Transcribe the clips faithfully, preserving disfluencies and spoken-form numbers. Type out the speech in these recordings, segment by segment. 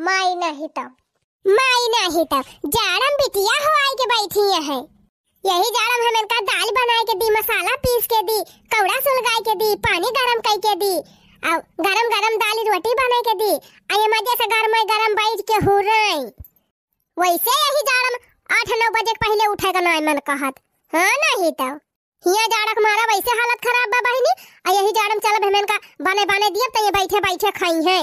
माई नहीं तो, माई नहीं तो, जाड़म बिटिया हो आई के बैठी है। यही जाड़म हम इनका दाल बनाए के दी, मसाला पीस के दी, कौड़ा सुलगाए के दी, पानी गरम कई के दी, और गरम गरम दाल रोटी बनाए के दी। आ ये मजे से घर में गरम बैठ के हुराई। वैसे यही जाड़म आठ नौ बजे के पहले उठे का नाय मन कहत। हाँ नहीं तो। हिया जाड़ा के मारा वैसे हालत खराब बा बहिनी। आ यही जाड़म चलब हम इनका बने बने दियब त ये बैठे बैठे खाई हैं।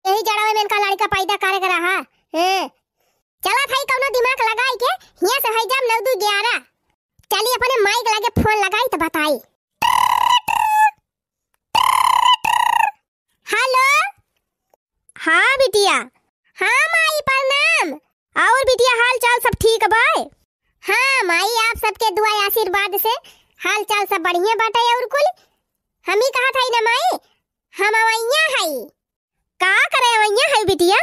यही जाड़म में इनका लड़का पैदा करे के रहा। हैं। चला भाई कौनो दिमाग लगाई के हिया से है जाम नौ दू ग्यारह। चली अपने माई के लगे फोन लगाई त बताई। हेलो। हाँ बिटिया। हाँ माई प्रणाम। और बिटिया हाल चाल सब ठीक बाय? हाँ माई आप सबके दुआ आशीर्वाद से हाल चाल सब बढ़िया बाटे। और कुल हम ही कहत हई ना माई, हम अवैया हई। का करे अवैया हई बिटिया?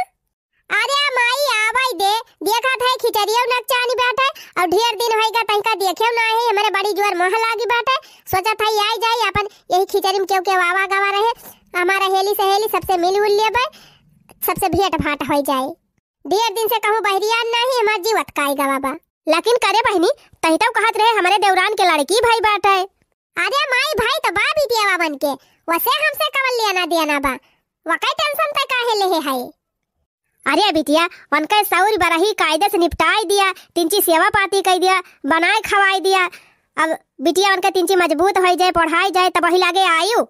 अरे माई, आवै दे, देखत है खिचड़ियो नकचानी बाटे, और ढेर दिन होइगा तनिका देखेउ ना है, हमरे बड़ी जोर मोह लागी बाटे। सोचत है आई जाई, अपन यही खिचड़ी में केहू केहू आवा गवा रहे, हमारा हेली सहेली सबसे मिल उल लेबै, सबसे भेंट भांट होइ जाए। ढेर दिन से कहूँ बहरिया नाही, हमार जीव अतकाई गवा बा। लेकिन करे बहिनी, तही तो कहत रहे हमरे देवरान के लड़की भाई बाटे। अरे माई भाई तो बा बिटिया बन के, वसे हमसे कवन लेना देना बा, वकै टेंशन तै काहे लेहे है? अरे बिटिया, उनके सौर बरही कायदे से निपटाई दिया, तिनची सेवा पाती कई दिया, बनाए खवाई दिया। अब बिटिया उनके तिनची मजबूत होई जाए, पढ़ाई जाए, तब वही लागे आयु।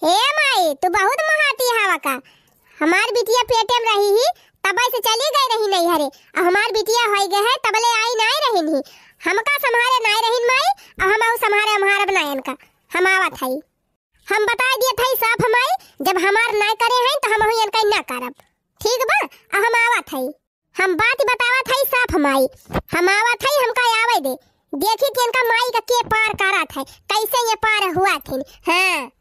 हे माई, तू बहुत महाती हवा का। हमार बिटिया पेटे में रही ही, तब से चली गई रही नैहरे। अब हमार बिटिया होई गए है, तबले आई नाय रहिन ही। हमका संभारे नाय रहिन माई, अब हम आऊ संभारे हमार अब नायन का। हम आवत हई। हम बताए दिए थई साफ माई, जब हमार नाय करे हैं तो हम हुई इनका ना करब। ठीक बा, अब हम आवत हई। हम बात बतावत हई साफ माई, हम आवत हई, हमका आवे दे। देखी कि इनका माई का के पार करत है, कैसे ये पार हुआ थिन। हाँ,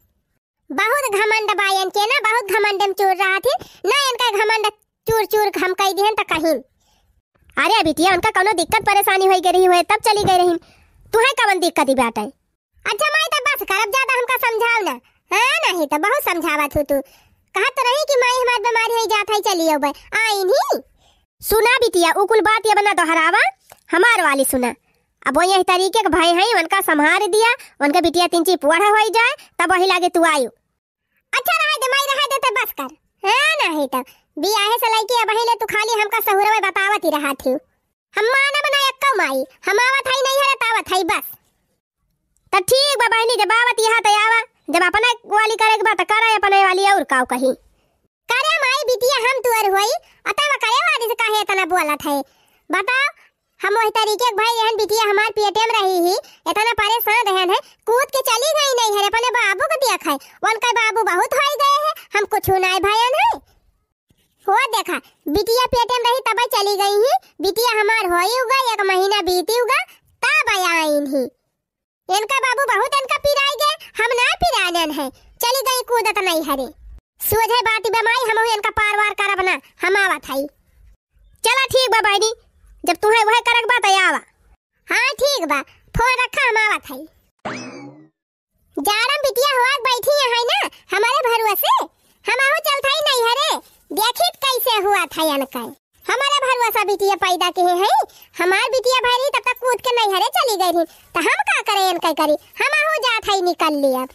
बहुत घमंड बा इनके ना, बहुत घमंड में चूर रहा थिन ना, इनका घमंड चूर चूर हम कह दिहन त कहीं। अरे बिटिया, उनका कौनो दिक्कत परेशानी होई गई रही हुए, तब चली गई रही। तुहे कवन दिक्कत ही बाटे? अच्छा माई, तब बस कर, अब ज्यादा हमका समझाओ ना। हाँ, नहीं तो बहुत समझावत हूँ तू। कहत तो रही कि माई हमार बीमारी है, जात है, चली अउबे। आइन ही। सुना बिटिया, उ कुल बात ये बना दोहरावा, हमार वाली सुना। अब वो यही तरीके के भाई हैं, उनका संभार दिया, उनके बिटिया तिनची पढ़ होई जाए, तब वही लागे तू आयु। अच्छा रहे दे माई, रहे दे, तो बस कर। हाँ, नहीं तो बियाहे से लइके अब हिले तू खाली हमका सहुरवे बतावत ही रहत ही। हम मानब ना एक्को माई, हम आवत हई नैहरे त आवत हई बस। त ठीक बा बहिनी, जब आवत यहाँ त आवा, जब अपने वाली करे के बा त करे अपने वाली, और काऊ कही। करे माई बिटिया हम तुअर होई, अतवा करे वाली से काहे इतना बोलत है? बताओ, हम वही तरीके के भाई रहन, बिटिया हमार पेटे में रही ही, इतना परेशान रहन है, कूद के चली गई नैहरे, अपने बाबू को देख है, उनका बाबू बहुत होई गए है, हम कुछ नाय भयन है। हो देखा, बिटिया पेटे में रही तब चली गई ही, बिटिया हमार होई उगा, एक महीना बीती उगा, तब आइन ही। इनका बाबू बहुत इनका पिराई गए, हम ना पिरानन है, चली गई कूदत नैहरे। सोझे बात बे माई, हम इनका पार वार करब ना, हम आवत हई। चला ठीक बा बहिनी, जब तुहे वह करक बा त आवा। हाँ ठीक बा, फोन रखा, हम आवत हई। जाड़म बिटिया होत बैठी है ना हमारे भरुआ से, हम आहू चलत हई नैहरे, देखित कैसे हुआ था इनका। हमारे भरुआ से बिटिया पैदा के है, हमार बिटिया भरी तब तक कूद के नैहरे चली गई रही, त हम का करे इनका करी, हम आहू जात हई निकल ली अब।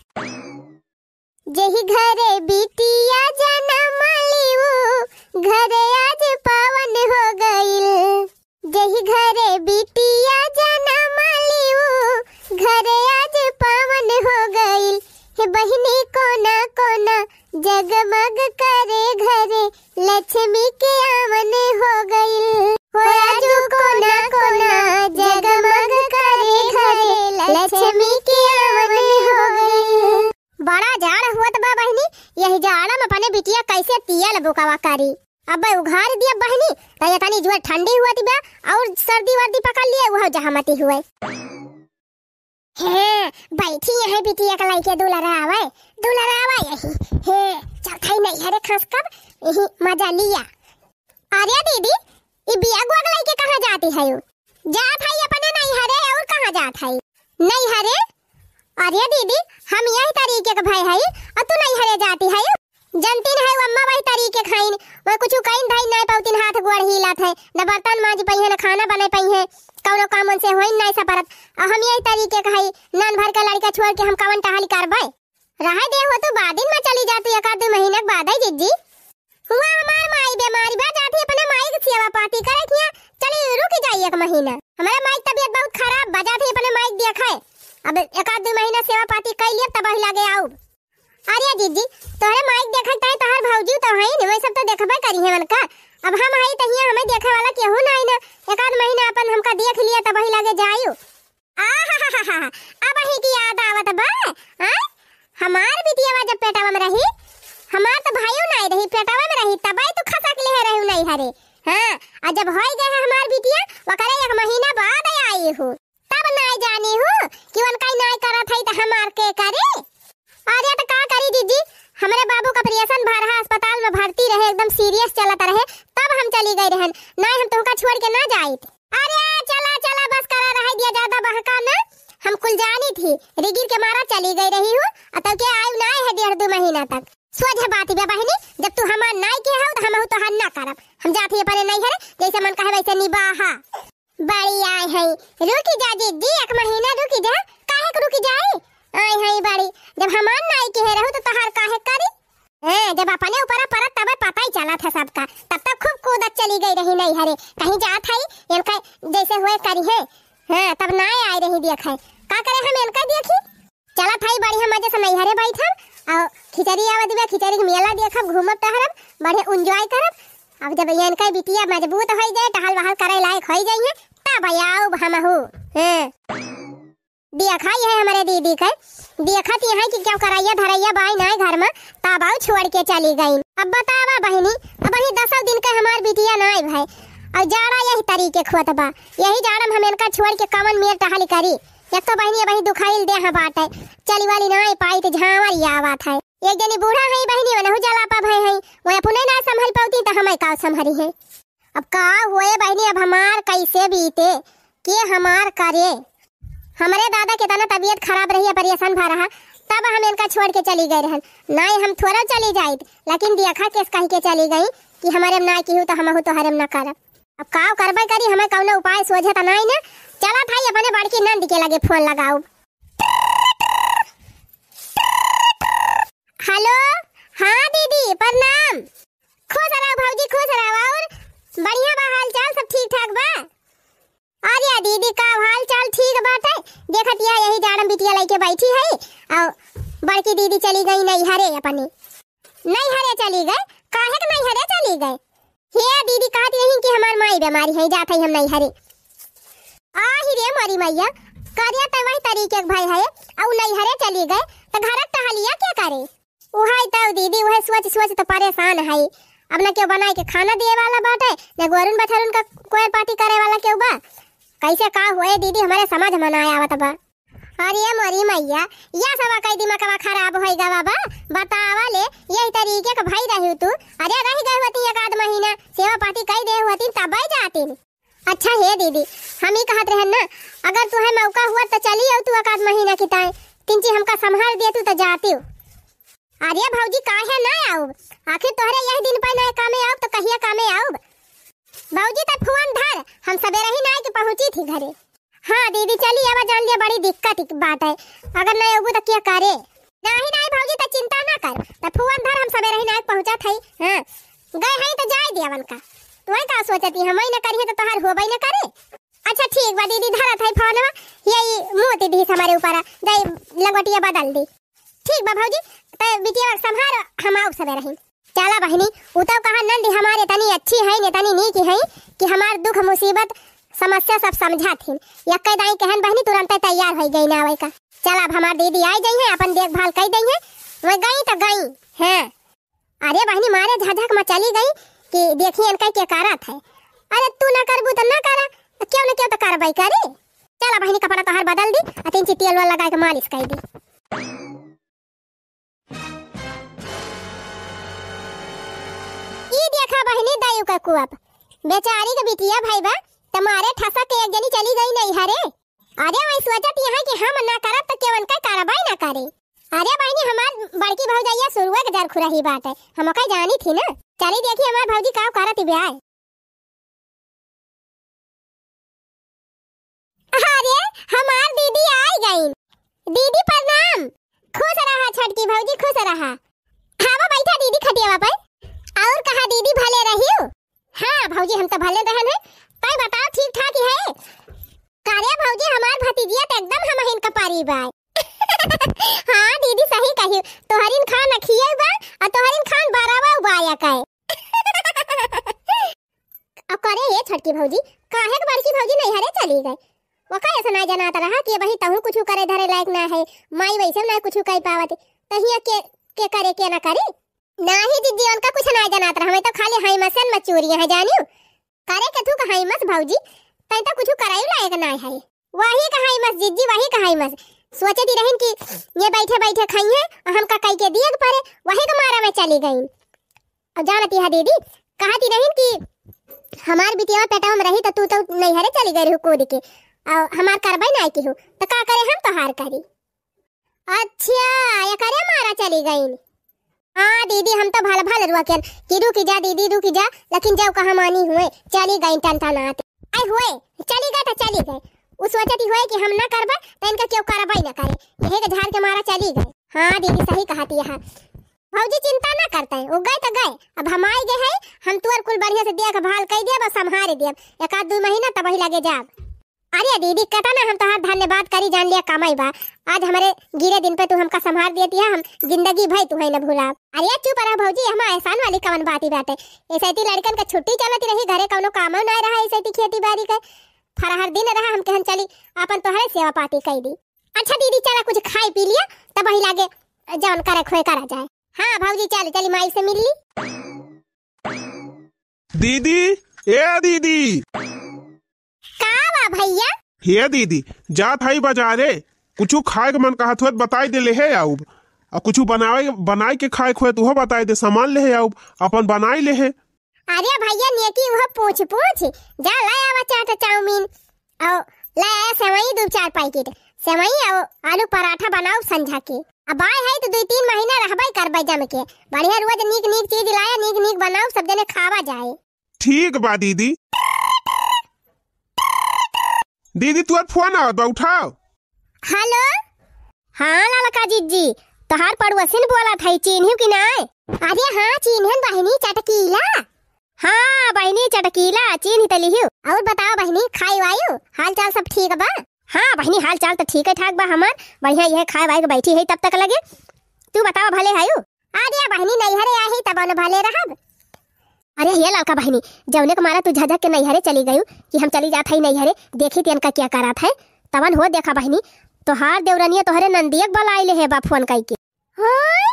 जेही घरे बिटिया जनम ली, ऊ घरे आज पावन हो गइल। जेही घरे बिटिया जनम ली, ऊ घरे आज पावन हो गइल। हे बहिनी कोना कोना जगमग करे घरे, लक्ष्मी के आवन हो गइल। हो आजू कोना कोना जगमग करे घरे, लक्ष्मी के आवन हो गइल। बड़ा जाड़ हुअत बा बहिनी, यही जाड़ा में अपने बिटिया कैसे तियल बुकवा करी। अब उघार दिया बहिनी, त ये तनी जुए ठंडी हुअत बा और सर्दी वर्दी पकड़ लिए, वह जहामती हुए। हे, बैठी यहाँ बिटिया के लइके दुलरावे, दुलरावे यही। हे, चल थाई नैहरे खस कब, यही मजा लिया। अरे दीदी, ई बिया गुआ के लइके कहाँ जाती है यू? जात है अपने नैहरे, और कहाँ जात है? नैहरे? अरे दीदी, हम यही तरीके के भाई है, और तू नैहरे जाती है? जनतिन है, अम्मा वही तरीके खाइन, वह कुछ कइन धइन नाय पउतिन, हाथ गोड़ हिलत है, न बर्तन माँज पइहे, न खाना बनाइ पइहे, कउनो काम उनसे होइन नाय सपरत। अउ हम यही तरीके क हई, नन भर के लड़िका छोड़ के हम कवन टहल करबइ? रहइ दे हो, तू बादिन मा चली जा, तू एक आध दुइ महीना के बादइ जिज्जी। हुआँ हमार माई बेमारी बा, जात ही अपने माई के सेवा पाती करे किया, चली रुकि जाई एक महीना। हमरे माई के तबियत बहुत खराब बा, जात ही अपने माई के देखइ। अब एक आध दुइ महीना सेवा पाती कइ लियब, तबही लागे आउब। अरे जिज्जी, तोहरे माई के देखइ ताई तोहर भौजी तो हइन, वही सब तो देखबइ करिहें उनका। अब हम हई त हियाँ हमइ देखइ वाला केहू नाहीं न, एक आध महीना अपन हमका देख लिया, तबही लागे जाइउ। आहाहाहा, अबही की याद आवत बा, आय? हमार बिटिया जब पेटवा में रही, हमार त भाइयो नाहीं रही, पेटवा में रही, तबइ तू खसक लेहे रही नैहरे। हाँ, अउ जब होइ गए है हमार बिटिया, ओकरे एक महीना बाद आई हू, तब नाहीं जानी हू कि उनका ही नाहीं करत है त हमार के करे? अरे त का करी जिज्जी, हमरे बाबू का operation भा रहा, अस्पताल में भर्ती रहे, एकदम serious चलत रहे, तब हम चली गई रहन, नाहीं हम तुहका छोड़ के ना जाइत। अरे चला चला, बस करा, रहइ दिया, ज्यादा बहका ना, हम कुल जानी थी, रिगिर के मारा चली गई रही हू, अउ तब के आयु नाहीं है डेढ़ दुइ महीना तक। सोझ बात बा बहिनी, जब तू हमार नाहीं के हऊ त हमहू तोहार ना करब, हम जात ही अपने नैहरे, जैसे मन कहे वैसे निबाहा। बड़ी आए है, रुकि जा जिज्जी, एक महीना रुकि जा। काहे के रुकि जाई? आए है बड़ी, जब हमार नाहीं के रहू त तोहार काहे करी? हैं, जब अपने ऊपर परत तबे पता ही चलत है सबका। तब तक खूब कूदत चली गई रही नैहरे, कहीं जात है, इनका जैसे हुए करिहे। हैं, तब नाहीं आई रही देखे। का करे हम इनका देखी? चलत हई बढ़िया मजे से नैहरे बैठब, अउ खिचड़ी आवत बा, खिचड़ी के मेला देखब, घूमब टहरब, बढ़िया enjoy करब। अब जब ये इनका बिटिया मजबूत होइ जाए, टहल वहल करे लायक होइ जाइए, तब आउब हमहू। हैं। देखा ये है हमरे दीदी के, देखत ये है कि क्यों करइया धरइया बाई नाहीं घर में, तब आउ छोड़ के चली गई। अब बतावा बहिनी, अबही दसों दिन के हमार बिटिया नाहीं भए, अउ जाड़ा यही तरीके खोत बा, यही जाड़ा में हम इनका छोड़ के कवन मेर टहल करी? एक तो बहिनी अबही दुखाइल देह बाटे, चली वाली नाहीं पाई त झांवर ही आवत है। एक जनी बूढ़ा है बहिनी, वनहु जलापा भए है, वो अपने ना संभल पाउती त हमें का संभरी है? अब का होए बहिनी, अब हमार कैसे बीते, के हमार करे? हमरे दादा के तना तबियत खराब रही, operation भा रहा, तब हम इनका छोड़ के चली गए रहन। नाहीं हम थोड़ा चली जाइत, लेकिन देखा केस कहि के चली गई कि हमरे में ना किहू त हमहू तोहरे में ना करब। अब का करबे करी, हमें कउनो उपाय सोझे त नाहीं न। चला थाई अपने बड़की नंद के लगे फोन लगाउब। हेलो, हाँ दीदी, प्रणाम। खुश रहो भौजी, खुश रहो। और बढ़िया बा हाल चाल, सब ठीक ठाक बा? अरे दीदी, का हाल चाल ठीक बाटे? देखत या यही जाड़ा में बिटिया लइके बैठी है, अउ बड़की दीदी चली गई नैहरे अपने। नैहरे चली गए? काहे के नैहरे चली गए? हे दीदी, कहत रही कि हमार माई बेमारी है, जात है हम नैहरे। आहि रे मोरी मैया, करिया त वही तरीके के भई है, अउ नैहरे चली गए, त घर के टहलिया के करे? उहइ तउ दीदी, उहइ सोच सोच त परेशान है। अब न केउ बनाइ के खाना दिए वाला बाटे, न गोरुन बछरुन का कोयर पाती करे वाला केउ बा। कैसे का होए दीदी, हमरे समझ में ना आवत बा। अरे मोरी मैया, या सब कई दिमागवा खराब होइ गवा बा। बतावा ले, यही तरीके के भई रही तू। अरे रहि गए होती एक आध महीना, सेवा पाती कई दे होती तबे जाती। अच्छा हे दीदी, हम ई कहत रहन ना, अगर तुहे मौका हुआ त चली आउ तू एक आध महीना की ताई, तिनची हमका संभाल दे तू त जाती। अरे भौजी, काहे ना आउब? आखिर तोहरे यही दिन पे ना कामे आउब त कहिया कामे आउब? भौजी त फोन धर, हम सबेरे ही ना आके पहुँची थी घरे। हाँ दीदी, चली आवा, जान लिया बड़ी दिक्कत की बात है, अगर ना आउबू त क्या करे? नाही नाही भौजी, त चिंता ना कर, त फोन धर, हम सबेरे ही ना आके पहुँचा थई। हाँ, गए हैं त जाए दिया उनका। तुहे का सोचती, हम ही ना करिहे त तोहार होबे ना करे। अच्छा ठीक बा दीदी, धरत है फोनवा, यही मोती दी हमारे ऊपर, दे लंगोटिया बदल दी। ठीक बा भौजी, त बिटिया संभार, हम आउब सबेरे ही। चला बहिनी, उ तो कहा नंदी हमारे तनी अच्छी है, ने तनी नीक है कि हमार दुख मुसीबत समस्या सब समझा थी। यक्के दाई कहन बहिनी तुरंते तैयार होइ गई ना आवे का। चला अब हमार दीदी आई गई है, अपन देखभाल कई दई है। वह गई त गई। हाँ। अरे बहिनी मारे झझक में चली गई कि देखी इनका के करत है। अरे तू ना करबू त ना करा, केउ न केउ त करबई करी। चला बहिनी कपड़ा तोहार बदल दी, आ तिनची तेल वाल लगाए के मालिश कई दी। ई देखा बहिनी दयू का कुअप, बेचारी के बिटिया भई बा, त मारे ठसक के एक जनी चली गई नैहरे। अरे वही सोचत यहाँ कि हम ना करब त केवन का करबई ना करे। अरे बहिनी, हमार बड़की भौजइया सुरुए के जरखुरही बाटे, हम ओके जानी थी ना। चली देखी हमार भौजी का करत बिया। अरे, हमार दीदी आई गईन। दीदी प्रणाम। खुश रहा छोटकी भौजी, खुश रहा। आवा बैठा दीदी खटियावा पर। और कहा दीदी, भले रहियो? हाँ भौजी, हम तो भले रहन है। तै बताओ, ठीक ठाक ही है? का रे भौजी, हमार भतीजिया तो एकदम हमहिन का परी बाय। हाँ दीदी, सही कही। तोहरिन खान अखिए बा, और तोहरिन खान बराबर बाया का। अब करे ये छोटकी भौजी, काहे के बड़की भौजी नैहरे चली गई? ओका ऐसा ना जनात रहा कि अबही तहूँ कुछ करे धरे लायक ना है, माई वैसे ना कुछ कर पावत, तहिया के, के करे के ना करे। नाही जिज्जी, उनका कुछ ना जनात रहा, मैं तो खाली हाई मसन में चूरिया है जानियो। करे के थू कहाई मस भौजी, तै तो कुछ करे लायक ना है। वही कहाई मस जिज्जी, वही कहाई मस। सोचती रहन कि ये बैठे बैठे खाई है, और हमका कई के दिए के परे, वही के मारा में चली गई। अब जानती है दीदी, कहती रहिन कि हमार बिटिया पेटवा में रही तो तू तो नैहरे चली गई रहू कूद के, और हमार करबे ना की हो, तो का करे हम तोहार करी? अच्छा, एकरे मारा चली गईन। हाँ दीदी, हम तो भल भल रुआ के कि रुकी जा दीदी, रुकी जा, लेकिन जब कहा मानी हुए, चली गई टनटनात। आई हुए, चली गए तो चली गए। उ सोचती हुए कि हम ना करबे, तो इनका क्यों करबे ना करे, यही के झाड़ के मारा चली गए। हाँ दीदी, सही कहती है। भौजी चिंता ना करते, उ गए तो गए, अब हम आए गए हैं, हम तुअर कुल बढ़िया से देखभाल कर दियब, बस संभाल दियब, एक आध दो महीना तब वही लगे जाब। अरे दीदी, केतना हम तोहार धन्यवाद करी, जान लिया कमाई बा, आज हमरे गिरे दिन पे तू हमका संभाल देती है, हम जिंदगी भर तुहे न भूलाब। अरे चुप रह भौजी, हम एहसान वाली कवन बात ही बाटे। ऐसे ती लड़कन का छुट्टी चलती रही, घरे कौनो कामो ना रहा, ऐसे ती खेती बाड़ी के फरहर दिन रहा, हम कहन चली अपन तोहरे सेवा पाती कई दी। अच्छा दीदी, चला कुछ खाई पी लिया, तब वही लागे जौन करे खोए करा जाए। हाँ भौजी, चल चली माई से मिल ली। दीदी, ए दीदी। का बा भैया? हे दीदी, जात हई बाजारे, कुछु खाए के मन कहत हुए त बताई दे, लेहे आउब। आ कुछु बनावे, बनाई के खाए के हुए त उहो बताई दे, सामान लेहे आउब, अपन बनाई लेहे। अरे भैया, नेकी उहो पूछ पूछ, जा ले आवा चाट चाउमीन, और ले आया सेवई दो चार पैकेट, सेवई और आलू पराठा बनाउब संझा के। अब आए है तो दो तीन महीना रहबे करबे जम के, बढ़िया रोज नीक नीक चीज लाया, नीक नीक बनाउब, सब जने खावा जाए। ठीक बा दीदी। दीदी, तुअर फोन आवत बा, उठाओ। हेलो। हाँ ललका जिज्जी, तोहार पड़ोसिन बोलत है, चिन्हियो कि नाय? अरे हाँ, चिन्हन बहिनी, चटकीला। हाँ बहिनी चटकीला, चिन्ह त लिहियो। और बताओ बहिनी, खाई वायु, हाल चाल सब ठीक बा? हाँ बहिनी, हाल चाल त ठीक है ठाक बा हमार, बढ़िया यह खाए वाए के बैठी है तब तक लगे। तू बताओ भले हयू? अरे बहिनी, नैहरे आही तब न भले रहब। अरे ये ललका बहिनी, जौने के मारा तू झझक के नैहरे चली गयू कि हम चली जात हई नैहरे, देखी तियन का क्या करत है, तवन हो देखा बहिनी, तोहार देवरनिया तोहरे नंदिया के बुलाई ले है बा फोन कई के। होय?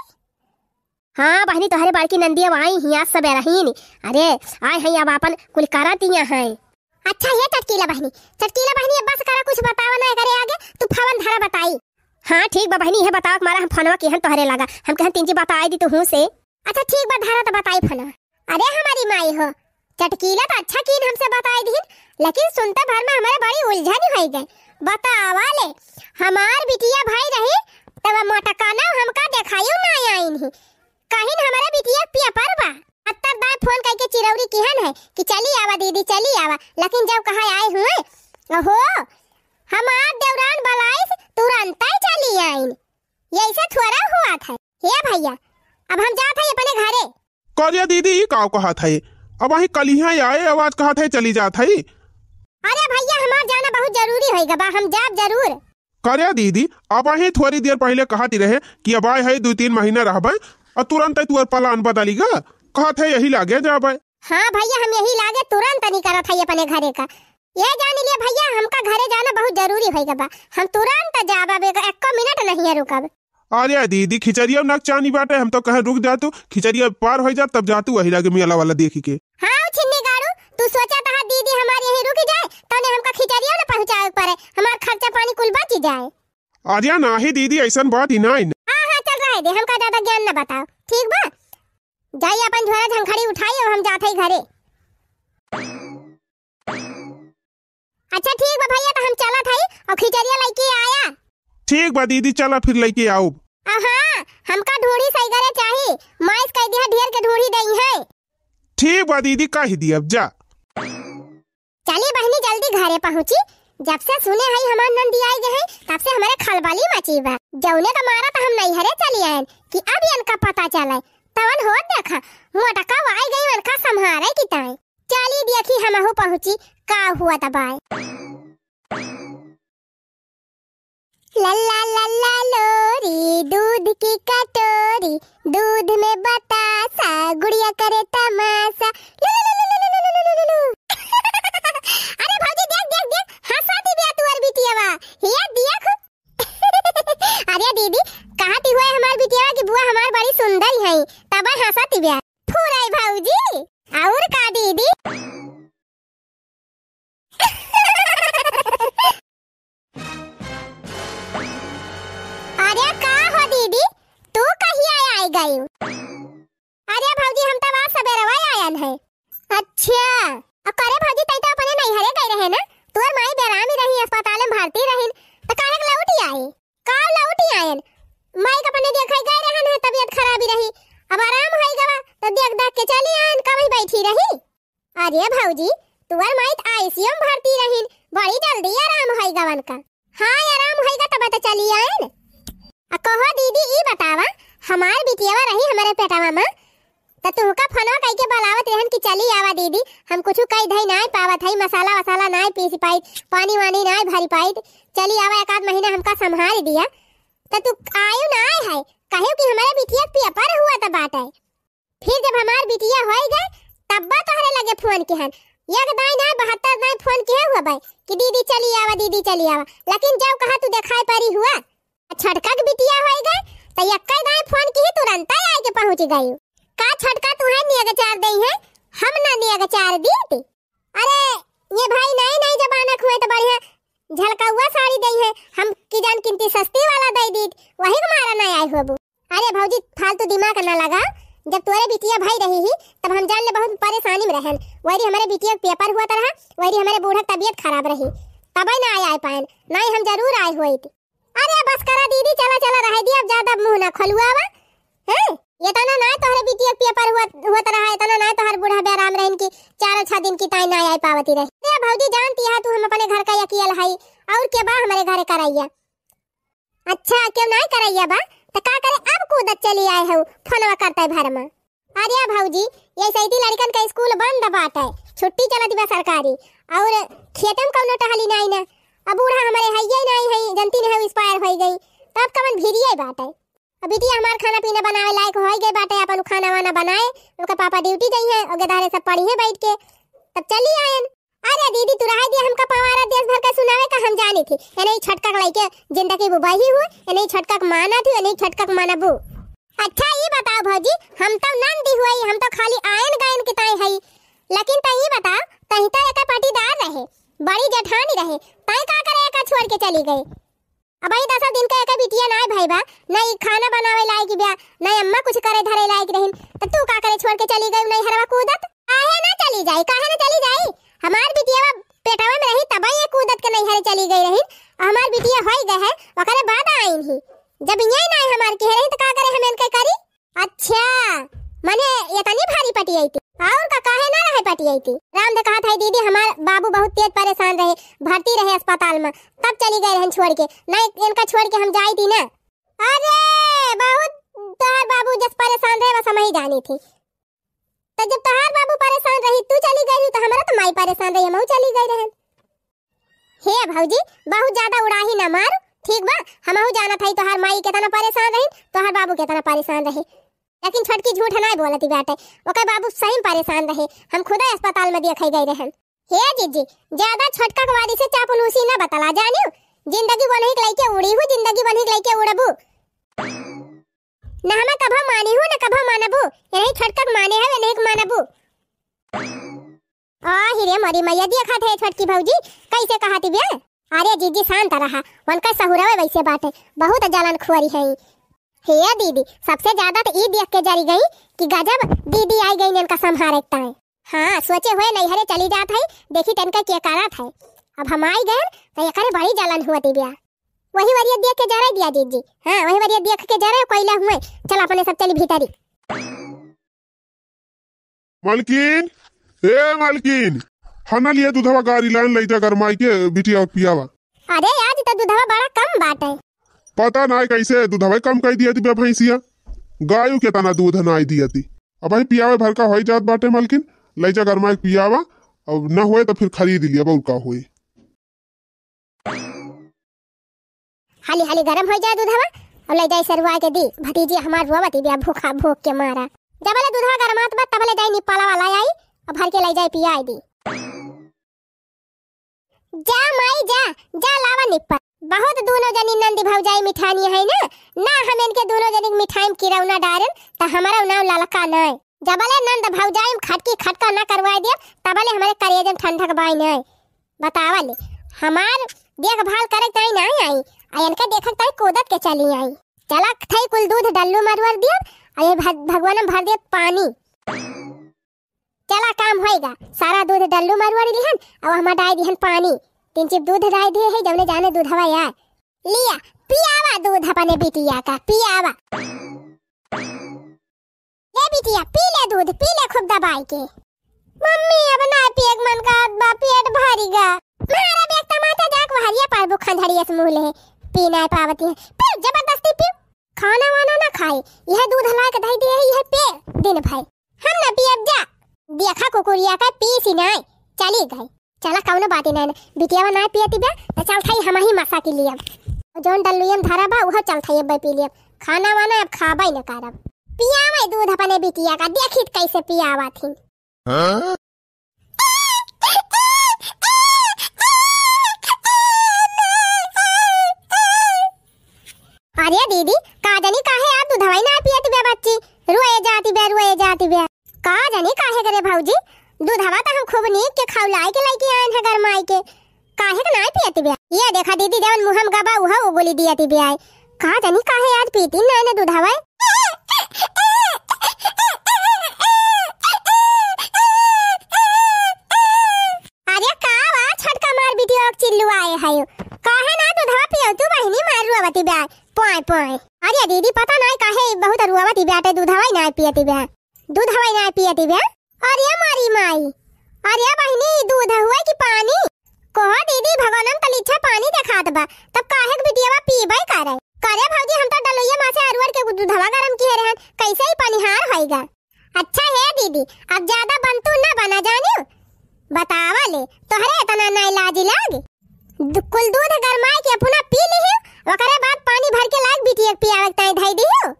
हाँ बहिनी, तोहरे बड़की नंदिया आई ही आज सबेरा ही नी। अरे आए हैं, अब आपन कुल करा दिया है। अच्छा ये चटकीला बहिनी, चटकीला बहिनी, अब बस करा, कुछ बतावा ना करे आगे, तू फवन धरा बताई। हाँ ठीक बा बहिनी, ये बतावा के मारा हम फोनवा किहन तोहरे लगा, हम कहन तीन जी बताई दी तू हूँ से। अच्छा ठीक बा, धरा तो बताई फोनवा। अरे हमारी माई हो, चटकीला तो अच्छा कीन हमसे बताई दीन, लेकिन सुनते भर में हमारे बड़ी उलझन हो गई। बतावा ले, हमार बिटिया भाई रही तब मोटकाना हमका देखायु ना आइन ही, कहिन हमारे बिटिया पिया पर बा। अत्तर दाई फोन करके चिरौरी किहन है कि चली आवा दीदी, चली आवा, लेकिन जब कहा आए हुए, ओहो, हमार देवरान बलाइस तुरंत ही चली आइन। ये ऐसा थोड़ा हुआ था। हे भैया, अब हम जात है अपने घरे। करिया दीदी, ई काव कहत है? अब वही कलिहा आए, आवाज कहत है चली जात है। अरे भैया, हमार जाना बहुत जरूरी होइगा बा, हम जाब जरूर। करिया दीदी, अब वही थोड़ी देर पहले कहत ही रहे कि अब आए है, दो तीन महीना रहबे, और तुरंत ही तुअर प्लान बदली गा, कहत है यही लागे जाबे। हाँ भैया, हम यही लागे तुरंत निकलत है अपने घरे का। ये जान लिया भैया, हमका घरे जाना बहुत जरूरी होइगा बा, हम तुरंत जाब, अब एक, एको मिनट नहीं है रुकब। अरे दीदी, खिचड़िया नक चानी बाटे, हम तो कहे रुक जा तू, खिचड़िया पार हो जा तब जा तू वही लागे मेला वाला देखी के। हाँ ओ छिन्नी गाड़ू, तू सोचा था दीदी हमारी यही रुक जाए, तने हमका खिचड़िया न पहुँचावे के पड़े, हमार खर्चा पानी कुल बच जाए। अरे नाही दीदी, ऐसन बात ही नहीं। हाँ हाँ चल रहे दे, हमका ज्यादा ज्ञान न बताओ, ठीक बा? जाई अपन झोरा झंखड़ी उठाई और हम जात हई घरे। अच्छा ठीक बा भैया, तो हम चलत हई और खिचड़िया लइके आया। ठीक बा दीदी, चला फिर लइके आउब। आ, हाँ हमका ढूढ़ी सही करे चाही, माइस कह दिया ढेर के ढूढ़ी देई है। ठीक बा दीदी, कह दिया अब जा। चली बहिनी जल्दी घरे पहुँची, जब से सुने हई हमार नंदी आई गए हैं, तब से हमरे खलबली मची बा। जौने का मारा त हम नैहरे चली आयन कि अब इनका पता चले, तवन होत देखा मोटका आई गई इनका संभारे की ताई। चली देखी हमहू पहुँची का हुआ तबाय। लल्ला लल्ला लोरी दूध की कटोरी, दूध में बतासा, गुड़िया करे तमासा। लुलुलुलुलुलुलुलुलु। अरे भौजी देख, देख, देख, हंसा दिव्या तुअर बिटियावा। ये देख। अरे दीदी, कहा ती हुआ हमार बिटियावा कि बुआ हमार बड़ी सुंदर है, तब हंसा दिव्या। फुराई भौजी, और का दीदी? अरे का हो दीदी, तू कहिया आई गई? अरे भौजी, हम तो आज सबेरवा आयन है। अच्छा, अब करे भौजी, तई तो अपने नैहरे गई रहे ना, तोर माई बेरामी रही, अस्पताल में भर्ती रही, तो काहे के लौटी आई? का लौटी आयन? माई के अपने देखे गए रहन है, तबीयत खराबी रही, अब आराम होई गवा, तो देख देख के चली आयन, कब ही बैठी रही। अरे भौजी, तुअर माई त आईसीयू में भर्ती रहीन, बड़ी जल्दी आराम होई गवन का। हाँ, आराम होई गा तब त चली आयन। आ कहो दीदी, ई बतावा, हमार बिटियावा रही हमरे पेटवा में, त तुहका फोनवा कई के बुलावत रहन कि चली आवा दीदी, हम कुछ कई धई नाय पावत हई, मसाला वसाला नाय पीस पाई, पानी वानी नाय भरी पाई, चली आवा, एक आध महीना हमका संभाल दिया। त तू आयु नाय है, कहे कि हमारे बिटिया के पेपर हुआ त बाटे। फिर जब हमार बिटिया होई गए, तब्बा तोहरे लगे फोन किहन। एक दाई नाय, बहत्तर दाई फोन किहे हुआ बाई कि दीदी चली आवा, दीदी चली आवा। लेकिन जब कहा तू देखाई परी हुआ, आ छोटका के बिटिया होई गए, तो एक दाई फोन किहे, तुरंत आए के पहुँच गई। का छोटका तुहे नेगचार देई है, हम ना नेगचार दीती। अरे, ये भाई नए नए जमाना के हुए तो बढ़िया झलकौआ साड़ी देई है, हम की जान किनती सस्ती वाला दे दीत, वही के मारा ना आए होबू। अरे भौजी, फालतू दिमाग ना लगा, जब तोरे बिटिया भाई रही ही, तब हम जान ले बहुत परेशानी में रहन। वही हमारे बिटिया के पेपर हुआ रहा, वही हमारे बूढ़ा के तबीयत खराब रही, तबे ना आए, आए पायन, नहीं हम जरूर आए हुए। अरे बस करा दीदी, चला चला रहे दी, अब ज्यादा मुंह ना खोलुआवा। हैं? इतना ना तोहरे बिटिया के पेपर हुआ, हुआ रहा, इतना ना तोहर बूढ़ा बेराम रहन की चार छह दिन की ताई ना आए पावती रहे। अरे भौजी, जानती है तू हम अपने घर का अकेल हई, और के बा हमारे घर करैया? अच्छा, केहू नाय करैया बा, त का करे अब कूदत चली आए हऊ, फोनवा करते भर में। अरे भौजी, ये सैती लड़कन का स्कूल बंद बाटे, छुट्टी चलत बा सरकारी, और खेते में कौनो टहली नाई ना। अब बूढ़ा हमारे हइये नाई है, जनती नहीं है, एक्सपायर होई गई, तब कवन भिरिये बाटे। अब बिटिया हमार खाना पीना बनावे लायक होई गई बाटे, अपन खाना वाना बनाए, ओकर पापा ड्यूटी गई है, ओके दारे सब पढ़ी है बैठ के, तब चली आयन। अरे दीदी, तू रहे दिया, हमका पवारा देश भर का सुनावे का हम जानी थी। एने ही छोटका के लइके जिंदगी बुबाही हुए, एने ही छोटका के माना थी, एने ही छोटका के मानबू। अच्छा, ई बताओ भौजी, हम तो नंदी हुई, हम तो खाली आयन गायन के ताई हई। लेकिन तई ई बताओ, तई तो एक पटीदार रहे, बड़ी जेठानी रहे, तई का करे एका छोड़ के चली गई? अब ई दसों दिन के एके बिटिया नाय भई बा, ना ई खाना बनावे लायक बा, ना अम्मा कुछ करे धरे लायक रहिन, त तू का करे छोड़ के चली गई नैहरवा कूदत? काहे ना चली जाई, काहे ना चली जाई? हमार बिटिया पेटवा में रही तब ये कूदत के नैहरे चली गई रहिन, हमार बिटिया होई गए है, ओकरे बाद आइन ही। जब ये नाय हमार के रही त का करे हम इनके करी? अच्छा, मने इतनी भारी पटी आई थी। और का काहे ना रहे पटी आई थी? राम दे कहा था, "दीदी, हमार बाबू बहुत तेज परेशान रहे, भर्ती रहे अस्पताल में, तब चली गए रहन छोड़ के, नहीं इनका छोड़ के हम जाई थी ना।" अरे, बहुत तोहार बाबू जस परेशान रहे, बस हम ही जानी थी। तो जब तोहार बाबू परेशान रही, तू चली गई रही, तो हमारा तो माई परेशान रही, हम चली गई रहन। हे भौजी, बहुत ज्यादा उड़ाही ना मार, ठीक बा? हमहू जानत हई तोहार माई केतना परेशान रही, तोहार बाबू केतना परेशान रहे, लेकिन छोटकी झूठ नाय बोलती बाटे, ओकर बाबू सही में परेशान रहे, हम खुदे अस्पताल में देखे गए रहन। हे जीजी, ज्यादा छोटका के वारी से चापलूसी ना बतला, जानियो? जिंदगी बनही के लइके उड़ी हूँ, जिंदगी बनही के लइके उड़बू। ना हमें कभो मानी हूँ, ना कभो मानबू, यही छोटका के माने है, यही के मानबू। आ, हिरे मोरी मैया, देखा थे छोटकी भौजी, कैसे कहा थी बे? अरे जीजी, शांत रहा, उनका सहुरवे वैसे बाटे, बहुत जलन खुआरी है। हे दीदी, सबसे ज्यादा तो ई देख के जरी गई कि गजब दीदी आई गई इनका संभारे के ताई। हाँ, सोचे हुए नैहरे चली जात है, देखी तनका के करत है। अब हम आई गए तो एकरे बड़ी जलन हुआ थी बे। वही वरिया देख के जराई दिया जीजी। हाँ, वही वरिया देख के जराई कोइला हुए। चल अपने सब चली भीतरी। मलकिन, ए मलकिन, हना लिए दूधवा गारी लान लई जा गरमाई के बिटिया और पियावा। अरे आज तो दूधवा बड़ा कम बाटे। पता नाय कैसे दूधवा कम कर दिया दिबे भैंसिया। गायू के तना दूध नाय दिया दी। अब भाई पियावे भर का होई जात बाटे मलकिन, लई जा गरमाई के पियावा। अब न होए तो फिर खरीद लिया और का होए। हाली हाली गरम हो जाए दूधवा और ले जाए सरवा के दी। भतीजी हमार रोवत बिया भूखा भूख के मारा। जबले दूधवा गरमात बा तबले जाए निपाला वाला आई और भर के ले जाए पियाए दी। जा माई जा, जा लावा निप्पा। बहुत दोनों जनी नंदी भौजाई मिठानी है ना, ना हम इनके दोनों जनी के मिठाई में किरौना डारेन त हमारा नाव ललका नाय। जबले नंद भौजाई में खटकी खटका ना करवाए दिया तबले हमारे करेजन ठंडक बाई नाय। बतावा ले, हमार देखभाल करे ताई ना आई, आ इनके देखत ताई कूदत के चली आई। चला थई कुल दूध डल्लू मरुअर दिया, आ ये भग-, भगवान में भर दे पानी। चला काम होएगा, सारा दूध डल्लू मरुअर लिहन, अब हमार डाई दिहन पानी। तीन चिप दूध डाई दिए है, जौने जाने दूधवा यार। लिया, पियावा दूध अपने बिटिया का, पियावा। ले बिटिया, पी ले दूध, पी ले खूब दबाई के। मम्मी, अब ना पिए के मन करत बा, पेट भरी गा। मारा बेग तमाचा जाक वहरिया पर बुखन झड़िया से मुँह ले। पी ना पावती है। पी, जबरदस्ती पी। खाना वाना ना खाए, यह दूध ला के धई दिए है, यह पे दिन भर। हम ना पियब जा। देखा कुकुरिया का पीसी नाय, चली गई। चला कौनो बात ही नाय ना, बिटियावा नाय पियती बे, त चल थाई हम ही मसा के लिए। जौन डल्लुयम धरा बा, उहो चल थाई अब पी लिए। खाना वाना अब खाबा ही न करब। पियावे दूध अपने बिटिया का, देखी त कैसे पियावा थी। हाँ? अरे दीदी, का जानी काहे आप दूधवा ही ना पियत बे बच्ची, रोए जाती बे, रोए जाती बे। का जानी काहे करे भौजी, दूधवा त हम खूब नीक के खौलाई के लइके आएन है गरमाई के, काहे के नाय पियत बे? ये देखा दीदी, जवन मुँह में गबा उहो उगुली दियत बे आए। का जानी काहे आज पीती नाय न दूधवा। अरे का बा छोटका मार बिटिया के चिल्लू आए है, काहे ना दूधवा पियो तू बहिनी मार रुआवती बे आए, पोय पोय। अरे दीदी पता नाय काहे बहुत रुआवती बे आटे, दूधवा ही नाय पियती बे। दूध हवाई ना पियती बे। अरे मारी माई, अरे बहिनी, ई दूध हुआ कि पानी? कहो दीदी, भगवान में तलिच्छा पानी देखात बा, तब काहे के बिटियावा पीबे करे? करे भौजी, हम तो डलुइया माँ से अरुअर के दूधवा गरम किए रहन, कैसे ही पनिहार होइगा? अच्छा हे दीदी, अब ज्यादा बनतू ना बना जानियो। बतावा ले, तोहरे इतना नाई लाज लाग? दु-, कुल दूध गरमाए के अपना पी लिहियो, ओकरे बाद पानी भर के लाग बिटिया के पियावे के ताई धई दिहियो।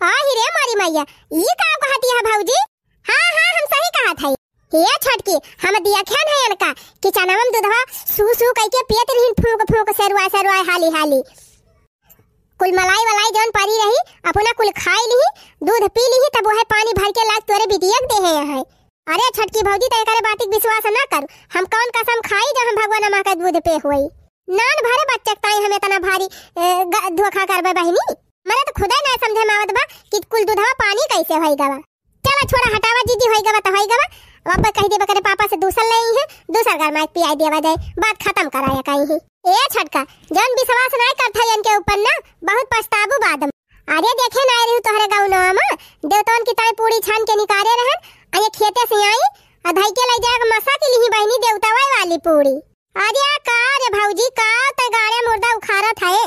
आही रे मोरी मैया, ई का कहती है भौजी? हाँ, हाँ, हम सही कहत हई। ये छोटकी, हम दियखन है इनका कि चनवा में दूधवा सू सू कइके पियत रहिन, फूंक फूंक, सेरुआ सेरुआ, हाली हाली। कुल मलाई वलाई जौन परी रही, अपना कुल खाई लिही, दूध पी लिही, तब वह पानी भर के लाग तोरे बिटिया के देहे है। अरे छोटकी भौजी, त एकरे बातिक विश्वास ना करू। हम कौन कसम खाई जो हम भगवान अमा के दूध पे होई? नान भरे बच्चक ताई हम इतना भारी, ए, ग-, धोखा करबे बहिनी। मने तो खुदे ना समझे में आवत बा कि कुल दूधवा पानी कैसे होई गवा। चला छोड़ा, हटावा जीजी, होई गवा त होई गवा। अब आप कह देबे करे पापा से दूसर ले आई है, दूसर घर में पियाई देवा जाए, बात खत्म कराया कहीं ही। ए छोटका, जौन विश्वास ना करत है इनके ऊपर ना, बहुत पछताबू बाद में। अरे देखे ना रही तोहरे गौनवा में, देवतवन की ताई पूरी छान के निकारे रहन, आ ये खेते से आई, आ धई के ले जाए मसा के लिही बहिनी देवतवा वाली पूरी। अरे का रे भौजी, का ते गाड़े मुर्दा उखाड़त है,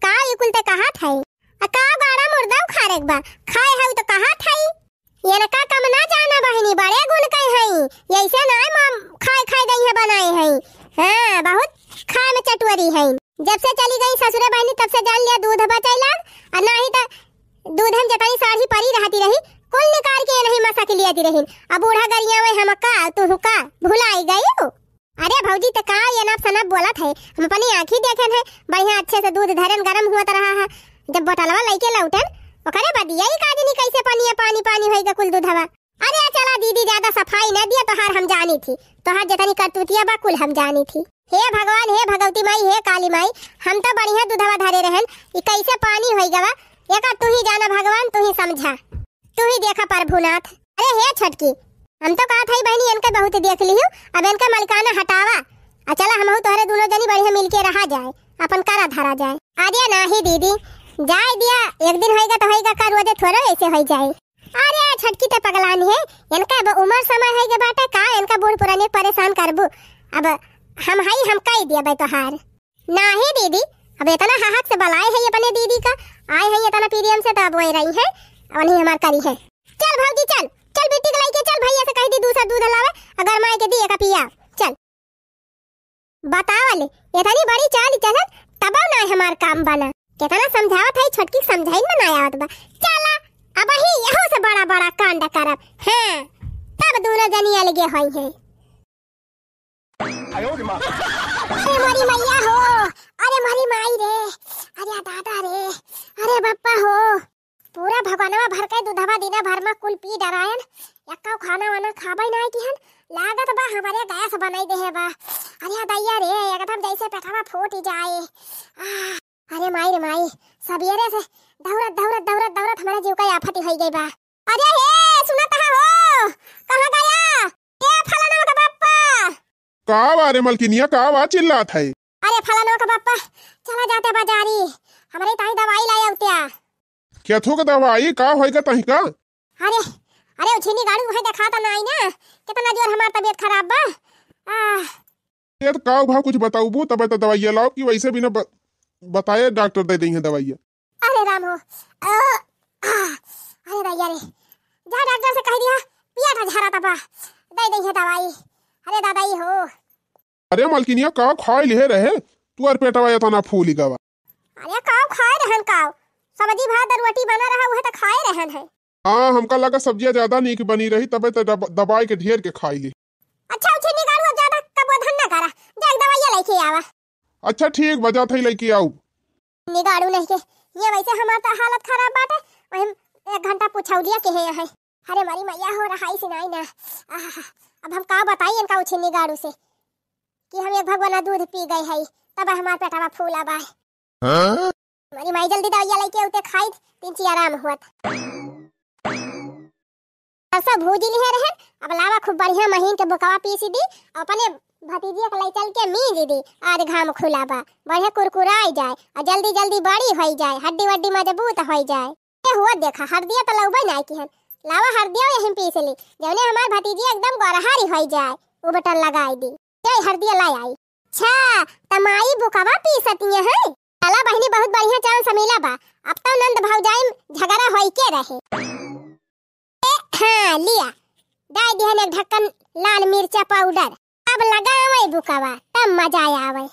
का ई कुल ते कहत है? आ का गाड़ा मुर्दा उखाड़े के बा, खाए है तो कहत है। इनका कम ना जाना बहिनी, बड़े गुण कई हई, ऐसे ना माम खाए खाए दई है बनाए हई। हाँ, बहुत खाए में चटुअरी हई। जब से चली गई ससुरे बहिनी, तब से जान लिया दूध बचाई लाग, और ना ही तो दूध हम जतनी साढ़ी परी रहती रही, कुल निकाल के नहीं मसा के लिया दी रही। अब बूढ़ा गरिया में हम का, तू का भुलाई गई हो? अरे भौजी, त का ये नाप सनाप बोलत है? हम अपनी आँखी देखेन है, बढ़िया अच्छे से दूध धरेन, गरम हुआ त रहा है। जब बोतलवा लइके लौटेन, ओकरे बदिया ही का जनी कैसे पनिया पानी पानी होइगा कुल दूधवा। अरे चला दीदी, ज्यादा सफाई न दिया, तोहार हम जानी थी, तोहार जतनी करतूतिया बा कुल हम जानी थी। हे भगवान, हे भगवती माई, हे काली माई, हम तो बढ़िया दूधवा धरे रहन, ई कैसे पानी होइगा बा? एका तू ही जाना भगवान, तू ही समझा। तू ही देखा प्रभुनाथ। अरे हे छोटकी, हम तो कहत हई बहिनी, इनके बहुत देख लिहू, अब इनके मलिकाना हटावा। आ चला, हमहू तोहरे दुनो जनी बढ़िया मिलके रहा जाए, अपन करा धरा जाए। अरे नाही दीदी, जाए दिया, एक दिन होइगा तो होइगा का, रोजे थोड़ो ऐसे होइ जाए। अरे छोटकी ते पगलान है, इनका अब उमर समय होइगा बाटे का, इनका बूढ़ पुरानी परेशान करबू। अब हम हई, हम कई दिया बे तोहार। नाही दीदी, अब इतना हहक से बलाए है अपने दीदी का, आए है इतना प्रेम से, तो अब वही रही है, वही हमार करी है। चल भौजी चल, चल बिट्टी के लइके चल, भैया से कह दी दूसरा दूध लावे, अगर माई के दिए का पिया। चल। बतावा ले, इतनी बड़ी चाल चलन, तबो ना हमार काम बना। कितना समझावत है, छोटकी समझाइन में ना आवत बा। चला, अब ही यहू से बड़ा बड़ा कांड करब। हाँ, तब दोनों जनी अलगे होई है। अरे मोरी मैया हो, अरे मोरी माई रे, अरे दादा रे, अरे बप्पा हो। पूरा भगोनवा भर के दूधवा दिना भर में कुल पी डरायन, एक्का खाना वाना खाबै नाई किहन, लागत बा हमरे गैस बनाई देहे बा। अरे दैया रे, एकदम जैसे पेटवा फूट जाए। आह, अरे माई रे माई, सबेरे से दौड़त, दौड़त, दौड़त, दौड़त हमारे जीव का आफत होई गई बा। अरे हे, सुनत हा हो, कहाँ गया? ए फलाना का बप्पा। का बा रे मलकिनिया, का बा चिल्लात है? अरे फलाना का बप्पा, चला जाते बाजारी, हमरे ताई दवाई लाए उत्या। केथो के दवाई का होइगा तही का? अरे, अरे उछिनी गाड़ू है, देखा तो नाई ना, कितना जोर हमार तबीयत खराब बा। आह। ये तो का भाव कुछ बताऊबू, तबे तो दवाइया लाओ कि वैसे बिना ब-, बताए डॉक्टर दे देइहैं दवाइया। अरे राम हो, अ, आ, अरे दैया रे, जा डॉक्टर से कह दिया, पिया था झारा तबा, दे देइहैं दवाई। अरे दादा ई हो। अरे मलकिनिया, का खाए लिहे रहे, तुअर पेटवा एतना फूली गवा। अरे का खाए रहन का, सब्जी भात और रोटी बना रहा, उहे तो खाए रहन है। हाँ, हमका लगा सब्जिया ज्यादा नीक बनी रही, तबे तो दब-, दबाई के ढेर के खाई ली। अच्छा, उछिनी गाड़ू, अब ज्यादा कबो धन ना करा, जा एक दवाइया लेके आवा। अच्छा ठीक बा, जात हई लेके आऊ। निगाड़ू नहीं के, ये वैसे हमार तो हालत खराब बाटे, वही एक घंटा पुछौलिया के है यहाँ। अरे मरी मैया हो, रहाई से नाई ना। आह, अब हम का बताई इनका उछिनी गाड़ू से कि हम एक भगवाना दूध पी गए हई, तब हमार पेटवा फूला बा। हाँ? मरी माई जल्दी दवाइया लेके उते खाई, तीन ची आराम हुअत। सरसों भूजी लिहे रहन, अब लावा खूब बढ़िया महीन के बुकवा पीसी दी, अपने भतीजिया के लई चल के मीज दी। आज घाम खुला बा, बढ़िया कुरकुराई जाए और जल्दी जल्दी बड़ी होई जाए, हड्डी वड्डी मजबूत होई जाए। ए हुआ देखा, हरदिया तो लउबे नाई किहन, लावा हरदिया यहीं पीस ली, जौने हमार भतीजिया एकदम गोरहारी होई जाए, उबटन लगाई दी। जय हरदिया लाई आई। अच्छा, त माई बुकवा पीसतिया है? चला बहिनी, बहुत बढ़िया chance मिला बा, अब तो नंद भौजाई में झगड़ा होई के रहे। ए, हाँ, लिया, डाल दिहन एक ढक्कन लाल मिर्चा powder। अब लगावे बुकवा, तब मजा आवे।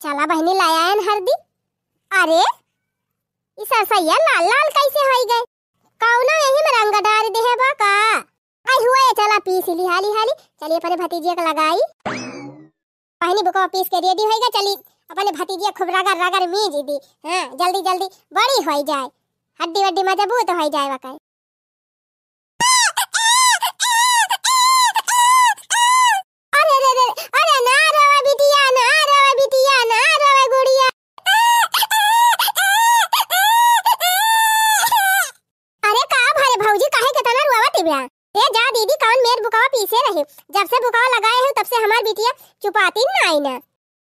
चला बहिनी, लायन हरदी। अरे, ई सरसैया लाल लाल कैसे होई गए? कौनो यही में रंग डाल देहे बा का? आई हुआ ये, चला पीस ली हाली हाली। चली अपने भतीजिया के लगाई। बहिनी बुकवा पीस के ready होई गए, चली अपने भतीजिया खूब रगड़ रगड़ मीज दी। हाँ, जल्दी जल्दी बड़ी होई जाए, हड्डी वड्डी मजबूत होई जाए वकै। अरे रे रे, अरे ना रोवे बिटिया, ना रोवे बिटिया, ना रोवे गुड़िया। अरे का भरे भौजी, काहे के तना रोवत बिया? ए जा दीदी, कौन मेर बुकवा पीसे रही? जब से बुकवा लगाए है तब से हमार बिटिया चुपाती ना आई ना।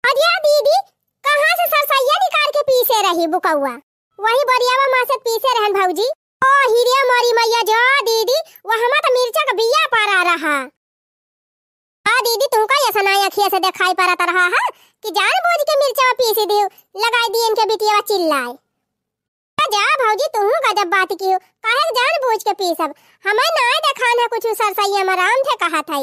अरे दीदी, कहाँ से सरसैया निकाल के पीसे रही बुकवा? वही बोरियावा मा से पीसे रहन भौजी। ओ हिरिया मोरी मैया, जा दीदी, वहमा त मिर्चा का बिया परा रहा। आ दीदी, तुमका ऐसा ना अखिया से दिखाई पड़त रहा है कि जानबूझ के मिर्चा पीस दियो, लगाई दी इनके बिटिया चिल्लाए। जा भौजी, तुहू गजब बात किहो, काहे के जानबूझ के पीसब? हमें नाय देखान है कुछ सरसैया में राम थे कहत है।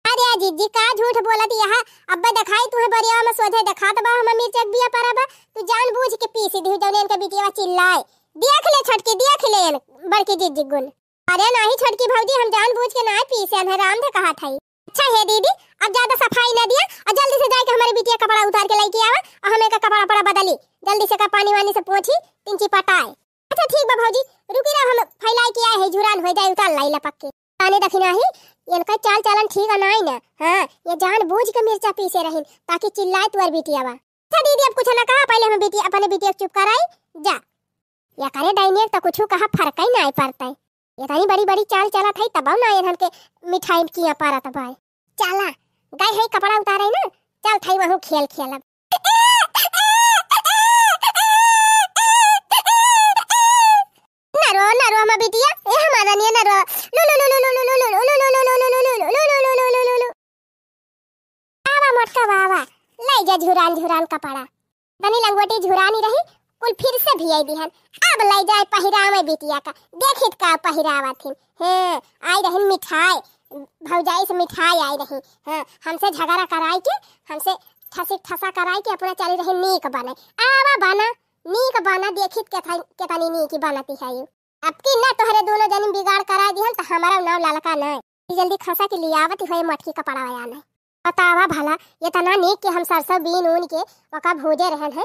अरे जिज्जी, का झूठ बोलत यह? अब्बे देखाई तुहे बरिया में सोझे देखात बा, हम मिर्चा के बिया परा बा, तू जानबूझ के पीस दिहु जौने इनके बिटिया चिल्लाए। देख ले छोटकी, देख ले बड़की जिज्जी गुन। अरे नाही छोटकी भौजी, हम जानबूझ के नाय पीसे, हम राम थे कहत है। अच्छा हे दीदी, अब ज्यादा सफाई ना दिया और जल्दी से जाके हमारे बिटिया कपड़ा उतार के लेके आवा और हमें का कपड़ा पड़ा बदली, जल्दी से का पानी वानी से पोंछी, तिनची पटाए। अच्छा ठीक बा भौजी, रुकी रहो, हम फैलाई के आए है, झुरान हो जाए, उतार लाई लपक के। ताने दखिना ही, इनका चाल चलन ठीक है नाई ना। हाँ, ये जानबूझ के मिर्चा पीसे रहिन ताकि चिल्लाए तुअर बिटिया बा। अच्छा दीदी, अब कुछ ना कहा, पहले हम बिटिया, अपने बिटिया के चुप कराई जा। या करे डाइनियर तो कुछ कहा फर्क ही नाई पड़ता है। इतनी बड़ी बड़ी चाल चलत है तब ना इन्हन के मिठाई किया परत भाई। चला, गए हैं कपड़ा उतारे ना, चल थाई वहूँ खेल खेलब। न रो, न रो, हमार बिटिया, ए हमार रनिया, न रो। लू, लू, लू। आवा मोटका बाबा, लाई जा झुरान, झुरान कपड़ा। तनी लंगोटी झुरानी रही, कुल फिर से भियाई दिहन। अब लाई जाए पहिरावे बिटिया का, देखित का पहिरावा थिन। हाँ, आई रहिन मिठाई, भौजाई से मिठाई आई रही। हाँ, हमसे झगड़ा कराई के, हमसे ठसी ठसा कराई के अपना चली रही नीक बने। आवा बना, नीक बना, देखित के था, केतनी नीक बनती है यू। अब की ना तोहरे दोनों जनी बिगाड़ करा दिहन, त हमारा नाम ललका ना। जल्दी खसा के लियावत होए मोटकी कपड़ा आया नहीं। बतावा भला, इतना नीक के हम सरसों बीन ऊन के ओका भूजे रहन है।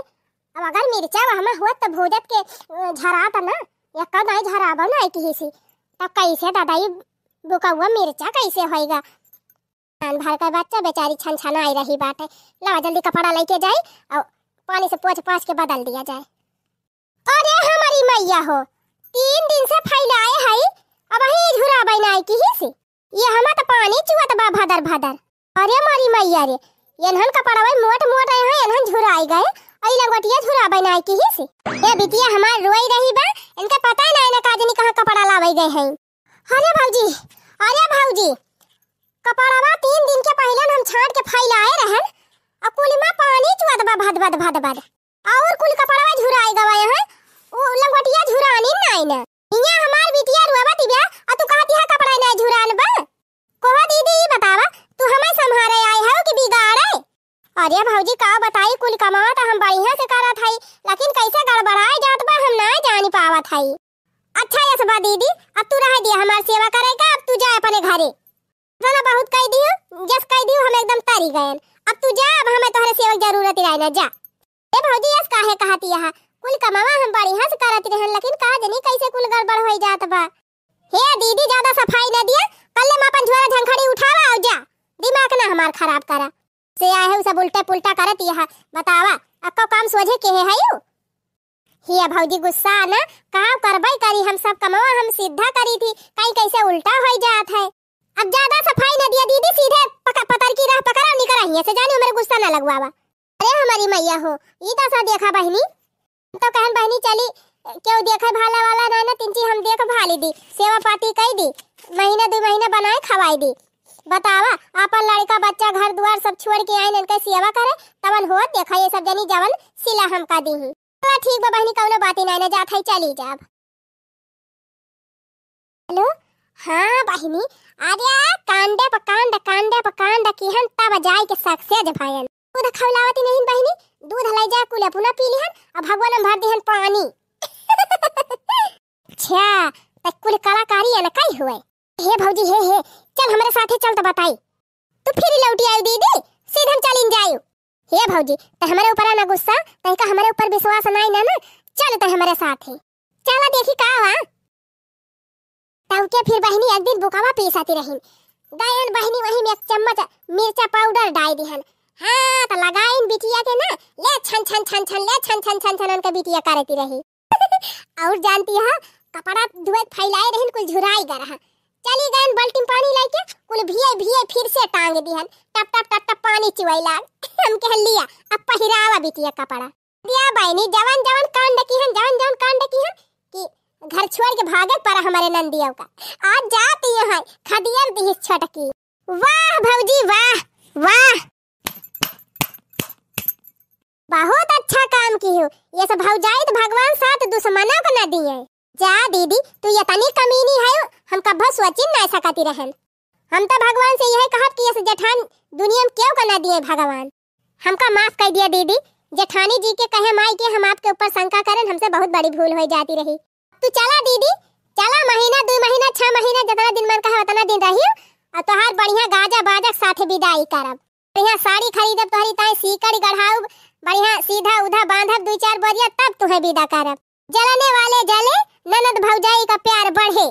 अब अगर मिर्चा वहमा हुआ त भूजत के, अ, झरात ना, एक्का नाई झराबो नाई किही सी। तब कैसे दादा ई बुकौआ मिर्चा कैसे होइगा? कान भर के बच्चा बेचारी छन छन आई रही बाटे। लावा जल्दी कपड़ा लेके जाई और पानी से पोंछ पाछ के बदल दिया जाए। अरे हमारी मैया हो, तीन दिन से फैलाए हई, अबहीं झुराबै नाई किही सी। ये हमा त पानी चुअत बा भदर भदर। अरे मारी मैया रे, एनहन कपड़वे मोट मोट रहे हैं, एनहन झुराई गए, अई लंगोटिया झुराबै नाई किही सी। ये बिटिया हमार रोई रही बा, इनके पता ही ना, इन्हें का जनी कहाँ कपड़ा लावे गए हैं। अरे भौजी, अरे भौजी, कपड़वा तीन दिन के पहिले हम छांट के फैलाए रहन, आ कुल मा पानी चुअत बा भद भद भद भद। और कुल कपड़वा झुराई गवा यहाँ, उ लंगोटिया झुरानी नाई न। हियाँ हमार बिटिया रुआवत बिया, आ तू कहती है कपड़ा ना झुरान बा। कहो दीदी, ई बतावा, तू हमें संभारे आए हो कि बिगाड़े? अरे भौजी, का बताई, कुल कमावा त हम बढ़िया से करत हई, लेकिन कैसे गड़बड़ाए जात बा, हम ना जानी पावत हई। अच्छा, यस बा दीदी, अब तू रह दिया हमार सेवा करे का, अब तू जा अपने घरे। इतना बहुत कह दियो, जस कह दियो, हम एकदम तरी गयन। अब तू जा, अब हमें तोहरे सेवा की जरूरत ही ना, जा। ए भौजी, यस काहे कहती यहाँ? कुल कमावा हम बढ़िया से करत रहन, लेकिन का जनी कैसे कुल गड़बड़ होई जात बा। हे दीदी, ज्यादा सफाई न दिया, कल ले अपन झोरा झंखड़ी उठावा और जा, दिमाग ना हमार खराब करा। से आए है सब उल्टे पुल्टा करत यहाँ, बतावा, अक्को काम सोझे के है यू? हिया भौजी गुस्सा ना, का करबै करी, हम सब कमवा हम सीधा करी थी, कहीं कैसे उल्टा होई जात है। अब ज्यादा सफाई न दिया दीदी, सीधे पक-, पतर की राह पकड़ा और निकर आइए से जानी, हमारे गुस्सा ना लगवावा। अरे हमारी मैया हो, ई दशा देखा बहिनी। हम तो कहन बहिनी चली, केहू देखे भाला वाला ना, ना तीन चीज हम देख भाली दी, सेवा पाती कई दी, महीना दो महीना बनाए खवाई दी। बतावा, आपन लड़का बच्चा घर दुआर सब छोड़ के आइन इनके सेवा करे, तवन होत देखा ये सब जनी जवन सिला हमका दी ही। चला ठीक बा बहिनी, कौनो बात ही ना, ना जात है, चली जाब। हेलो, हाँ बहिनी, अरे कांडे प कांड, कांडे प कांड किहन तब जाए के सक्सेस भयन। दूध खवलावती नहीं बहिनी, दूध लाई जा कुल अपना पी लिहन, अब भगवान में भर दिहन पानी। अच्छा, त कुल कलाकारी अनकई हुए। हे भौजी, हे, हे, चल हमरे साथे चल त बताई। तू फिर लौटी आई दीदी, सीधे हम चलिन जायु। हे भौजी, त हमरे ऊपर ना गुस्सा, तैका हमरे ऊपर विश्वास नाई ना, ना, चल त हमरे साथे। चला देखी का हुआ। तब के फिर बहिनी एक दिन बुकवा पीसती रहिन। गयन बहिनी वही में एक चम्मच मिर्चा पाउडर डाल दिहन। हाँ, त लगाइन बिटिया के ना, ले छन छन छन छन, ले छन छन छन छन उनके बिटिया करती रही। और जानती है, कपड़ा धोए के फैलाए रहिन, कुल झुराई गा रहा। चली गयन बाल्टी में पानी लेके, कुल भिये भिये फिर से टांग दिहन। टप टप टप टप पानी चुआई लाग। हम कह लिया, अब पहिरावा बिटिया कपड़ा। दिया बहिनी, जवन जवन कांड किहन, जवन जवन कांड किहन कि घर छोड़ के भागे पड़ा हमारे नंदियों का। आज जाती यहाँ खदियर दिहिस छोटकी। वाह भौजी, वाह, वाह। बहुत अच्छा काम किहू। ये सब भौजाई त भगवान साथ दुश्मनों को न दिए। जा दीदी, तू इतनी कमीनी है, हम कब्बो सोचिन ना सकती रहन। हम तो भगवान से यह कहब कि ये जेठान दुनिया में केहू को न दिए भगवान। हमका माफ कर दिया दीदी, जेठानी जी के कहे माई के हम आपके ऊपर शंका करें, हमसे बहुत बड़ी भूल हो जाती रही। तू चला दीदी, चला, महीना, दो महीना, छह महीना, जितना दिन मन कहे उतना दिन रही, और तोहार बढ़िया गाजा बाजा के साथे विदाई करब। बढ़िया साड़ी खरीदब, तोहरी ताई सीकड़ी गढ़ाउब, बढ़िया सीधा उधा बांधब दो चार बोरिया, तब तुहे विदा करब। जलने वाले जले, ननद भौजाई का प्यार बढ़े।